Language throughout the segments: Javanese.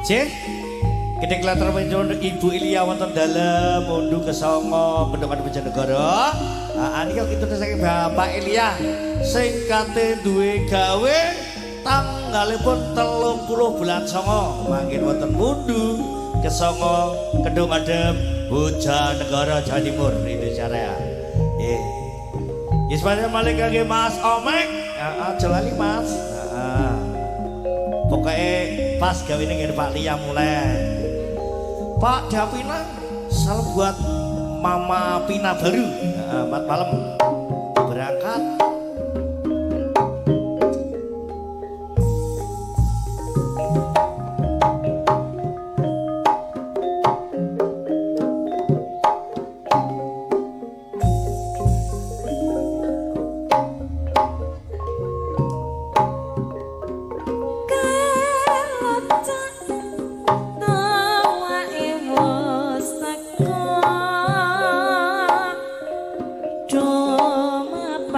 Cih. Gedhe klater panjenengan Ibu Ilya wonten dalem mundu kesanga Bendungan Bojonegoro. Ah niki kitune saking Bapak Ilya sing kate duwe gawe tanggalipun 30 bulan 9 manggen wonten mundu kesanga Kedung Adem Bojonegoro Jawa Timur Indonesia Raya. Nggih. Nggih spesial malih kangge Mas Omek. Heeh, aja lali Mas. Heeh. Pokoke pas gawene ngene Pak Lia mulai. Pak Davina, salam buat Mama Pina baru. Heeh, malam berangkat.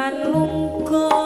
Laras rutut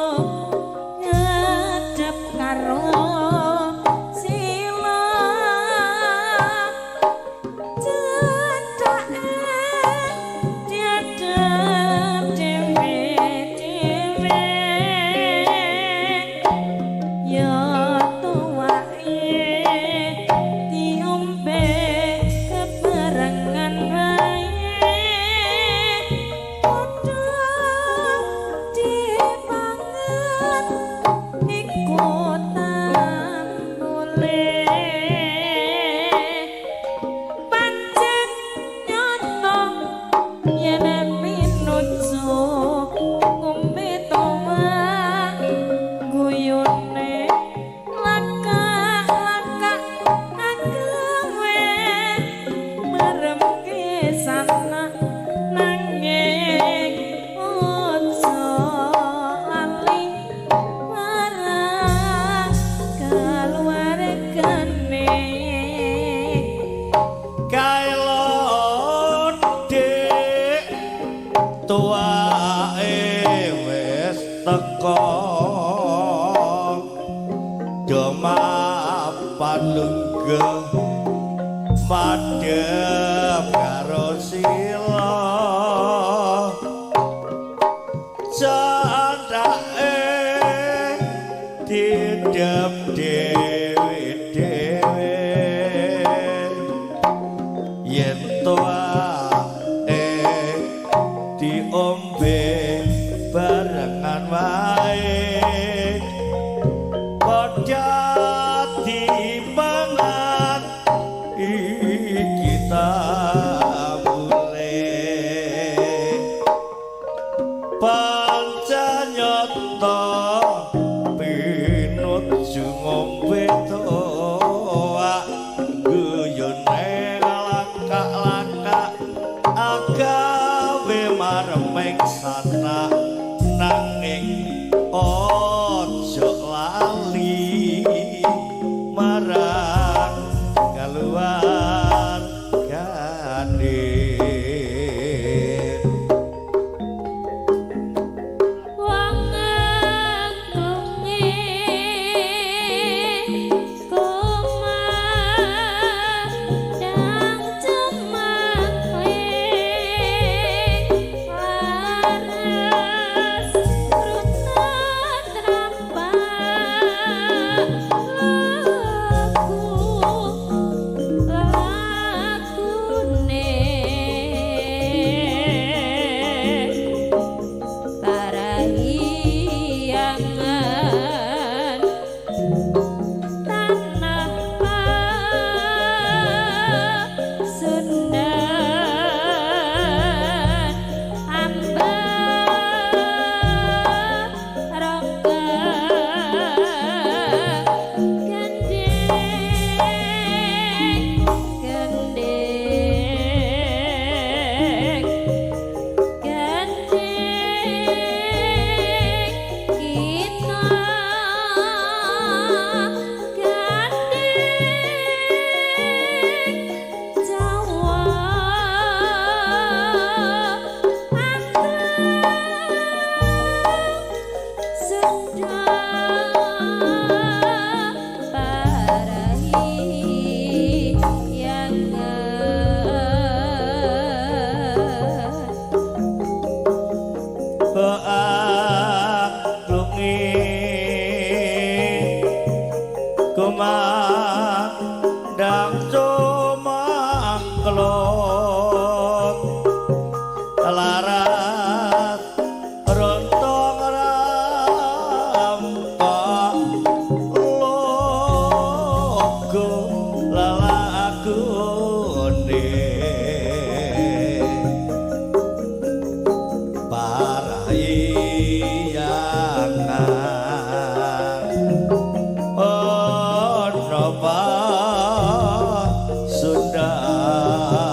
Parahyangan ana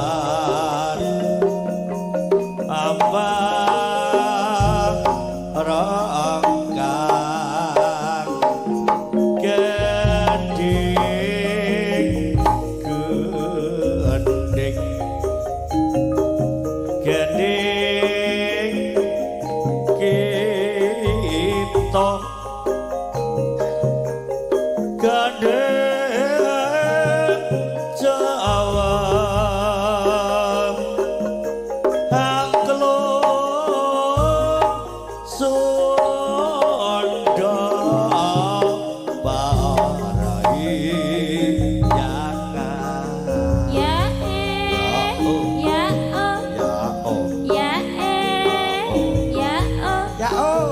pasundan apa rongkang gending gending gending kita gandeng Jawa angklung Sunda Parahyangan. Ya eh, ya oh, Ya oh, ya eh, ya oh, ya oh,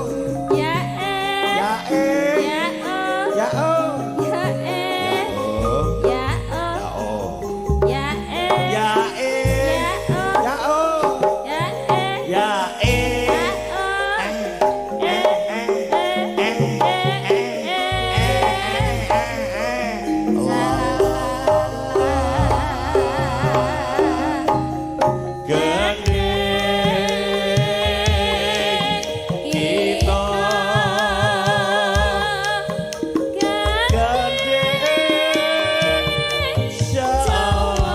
ya eh, ya eh, ya oh, ya oh, ya eh, oh, ya oh, ya oh, ya eh, ya eh, ya oh, ya oh, ya eh, ya eh, ya oh, eh, eh, eh, eh, eh, eh, eh. La la la. Gending kita gandeng Jawa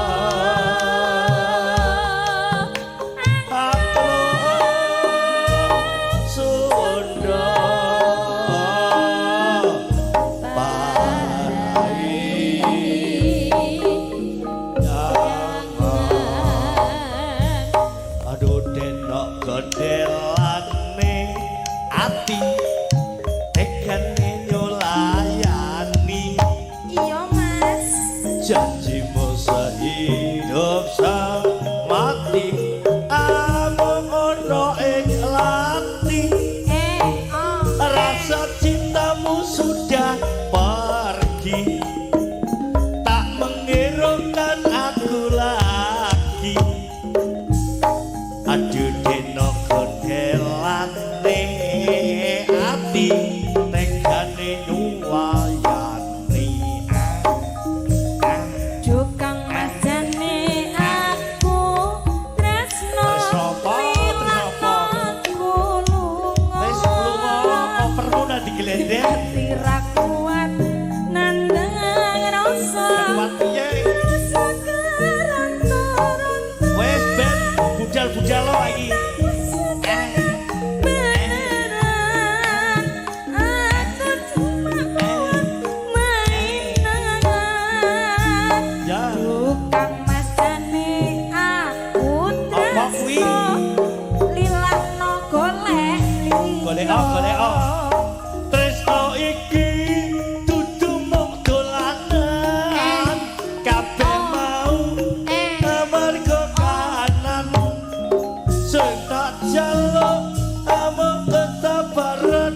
angklung Sunda Parahyangan. Aduh, denok gondelane ati tegane nyulayani. Iya, Mas. Janjimu sehidup semati amung ana ing lati. Eh, oh, Rasa cintamu sudah pergi, tak menghiraukan aku lagi. Aduh, denok gondelane ati tegane nyulayani. Ah, ah. Duh Kang Mas, jane aku tresno. Tresno apa? Tresno apa? Aku lunga. Wis lunga, kopermu nang digelender. Ora kuat nandhang rasa. Kuat piye? Rasa keronto-ronto. Wis ben budal-budal lo iki. Beneran aku cuma buat mainan. Ya. Duh Kang Mas, jane aku Apa kuwi? tresno. Lilakno golek liya. Golek oh, golek oh. Tresno iki dudu mung dolanan. Kabeh mau Eh, amarga kahanan. Sing tak jaluk amung kesabaran.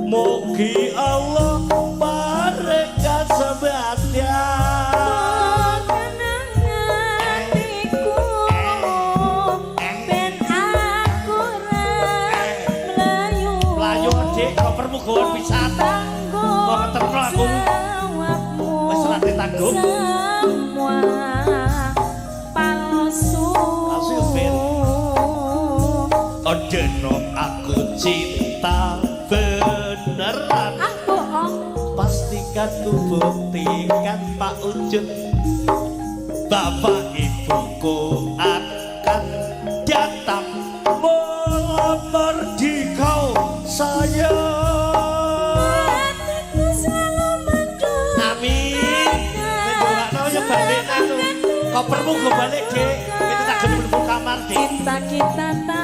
Mugi Allah paring kasebatian. Tenang atiku ben aku ra mlayu. Mlayu, Dik, kopermu gowo pisan. Tanggung Mau ngeterno aku. jawabmu. Wis ora ditanggung. Semua palsu. Palsu ya, Ben. Deno aku cinta beneran. Ah, bohong. Pastikan ku buktikan Pak Ujud. Bapak ibuku akan datang melamar di kau sayang. Hatiku selalu mendoakan. Amin. Ndongakno ya balik anu. Kopermu go balik, Dik. Itu tak gelem mlebu kamar, Dik. Cinta kita tak